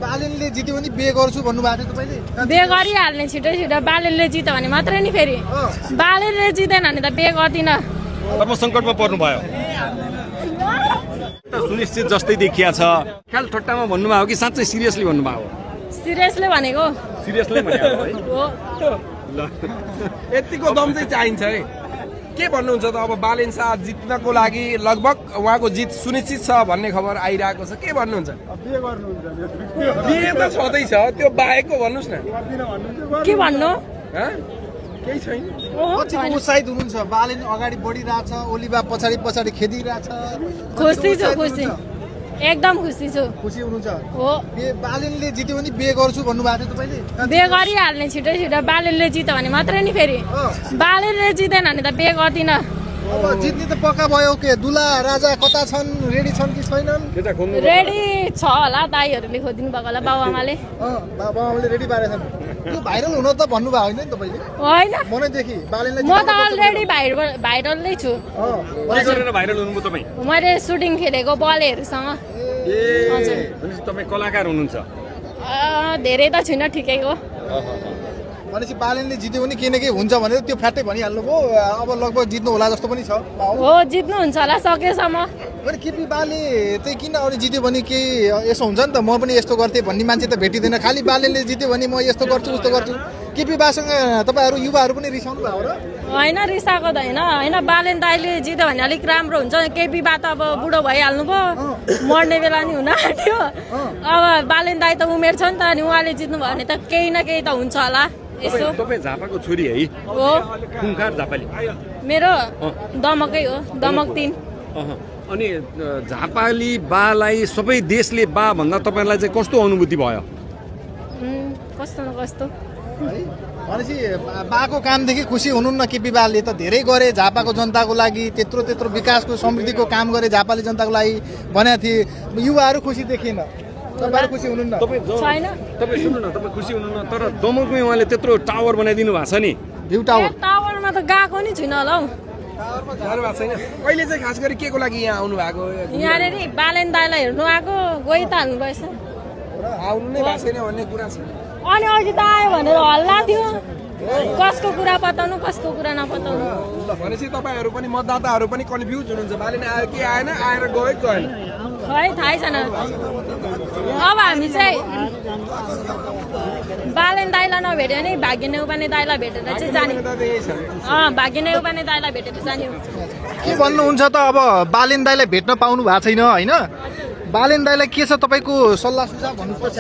बालेनले जित्यो भने बिहे गर्छु भन्नुभएको थियो तपाईँले? बिहे गरिहाल्ने छिटो छिटो। बालेनले जित्यो भने मात्रै नि फेरि। बालेनले जितेन भने त बिहे गर्दिनँ। धर्मसङ्कटमा पर्नुभयो सुनिश्चित जस्तै देखिया छ। ख्याल ठट्टामा भन्नुभयो कि साँच्चै सिरियसली भन्नुभयो? सिरियसली भनेको सिरियसली भनेको है। हो। ल यतिको दम चाहिँ चाहिन्छ है। के भन्नुहुन्छ त अब बालेन शाह जित्नको लागि लगभग उहाँको जित सुनिश्चित छ भन्ने खबर आइरहेको छ। के भन्नुहुन्छ? बिहे त छँदैछ, त्यो बाहेकको भन्नुहोस् न। के भन्नु? केही छैन। कतिको उत्साहित हुनुहुन्छ? बालेन अगाडि बढिरहेछ, ओलीबा पछाडि पछाडि खेदिरहेछ। खुसी छु, खुसी, एकदम खुसी छु। खुसी हुनुहुन्छ? हो। बालेनले जित्यो भने बिहे गर्छु भन्नुभएको थियो तपाईँले? बिहे गरिहाल्ने छिटो छिटो। बालेनले जित्यो भने मात्रै नि फेरि। बालेनले जितेन भने त बिहे गर्दिनँ। अब जित्ने त पक्का भयो। के दुला राजा कता छन्? रेडी छन् कि छैनन्? रेडी छ होला, दाईहरूले खोजिदिनु भएको होला, बाबुआमाले। बाबाले रेडी पारेछन्। यो भाइरल हुन त भन्नुभएको होइन नि तपाईँले? होइन, मनैदेखि बालेनलाई म त अलरेडी भाइरलै छु। के गरेर भाइरल हुनुभयो तपाईँ? मैले सुटिङ खेलेको बलेहरूसँग। भनेपछि तपाईँ कलाकार हुनुहुन्छ? धेरै त छुइनँ, ठिकैको। भनेपछि बालेनले जित्यो भने केही न केही हुन्छ भनेर त्यो फ्याट्टै भनिहाल्नु भयो। अब लगभग जित्नु होला जस्तो पनि छ। हो, जित्नुहुन्छ होला सकेसम्म। अनि केपी बाले चाहिँ किन अरू जित्यो भने केही यसो हुन्छ नि त, म पनि यस्तो गर्थेँ भन्ने मान्छे त भेटिँदैन। खालि बालेनले जित्यो भने म यस्तो गर्छु उस्तो गर्छु। केपी बासँग तपाईँहरू युवाहरू पनि रिसाउनु भयो र? होइन, रिसाएको त होइन। बालेन दाईले जित्यो भने अलिक राम्रो हुन्छ। केपी बा त अब बुढो भइहाल्नु भयो, मर्ने बेला नि हुन आँट्यो। अब बालेन दाई त उमेर छ नि त, अनि उहाँले जित्नु भयो भने त केही न केही त हुन्छ होला। यसो तपाईँ झापाको छोरी है? हो। खुङ्खार झापाली? मेरो दमकै हो, दमक 3। अनि झापाली बालाई सबै देशले बा भन्दा तपाईँलाई चाहिँ कस्तो अनुभूति भयो? कस्तो न कस्तो। भनेपछि बाको कामदेखि खुसी हुनुहुन्न? केपी बाले त धेरै गरे झापाको जनताको लागि, त्यत्रो विकासको समृद्धिको काम गरे झापाली जनताको लागि भनेको थिए। युवाहरू खुसी देखिएन, तपाईँहरू खुसी हुनुहुन्न? छैन। तपाईँ सुन्नु न, तपाईँ खुसी हुनुहुन्न, तर दमकमै उहाँले त्यत्रो टावर बनाइदिनु भएको छ नि। View tower? टावरमा त गएको नि छैन होला हौ। जानु भएको छैन? अहिले चाहिँ खास गरी के को लागि यहाँ आउनु भएको? यहाँनिर बालेन दाईलाई हेर्नु आएको, गइ त हाल्नु भएछ। आउनु नै भएको छैन भन्ने कुरा छ। अनि अघि त आयो भनेर हल्ला थियो। कसको कुरा बताउनु, कसको कुरा नपताउनु। भनेपछि तपाईँहरू पनि मतदाताहरू पनि कन्फ्युज हुनुहुन्छ, बालेन आयो कि आएन, आएर गयो कि गएन? खै थाहै छैन। अब हामी चाहिँ बालेन दाईलाई नभेट्यो भने भाग्य नेउपाने दाईलाई भेटेर चाहिँ जाने। भाग्य नेउपाने दाईलाई भेटेर जाने। के भन्नुहुन्छ त? अब बालेन दाईलाई भेट्न पाउनु भएको छैन होइन? बालेन दाईलाई के छ तपाईँको सल्लाह सुझाव भन्नुपर्छ?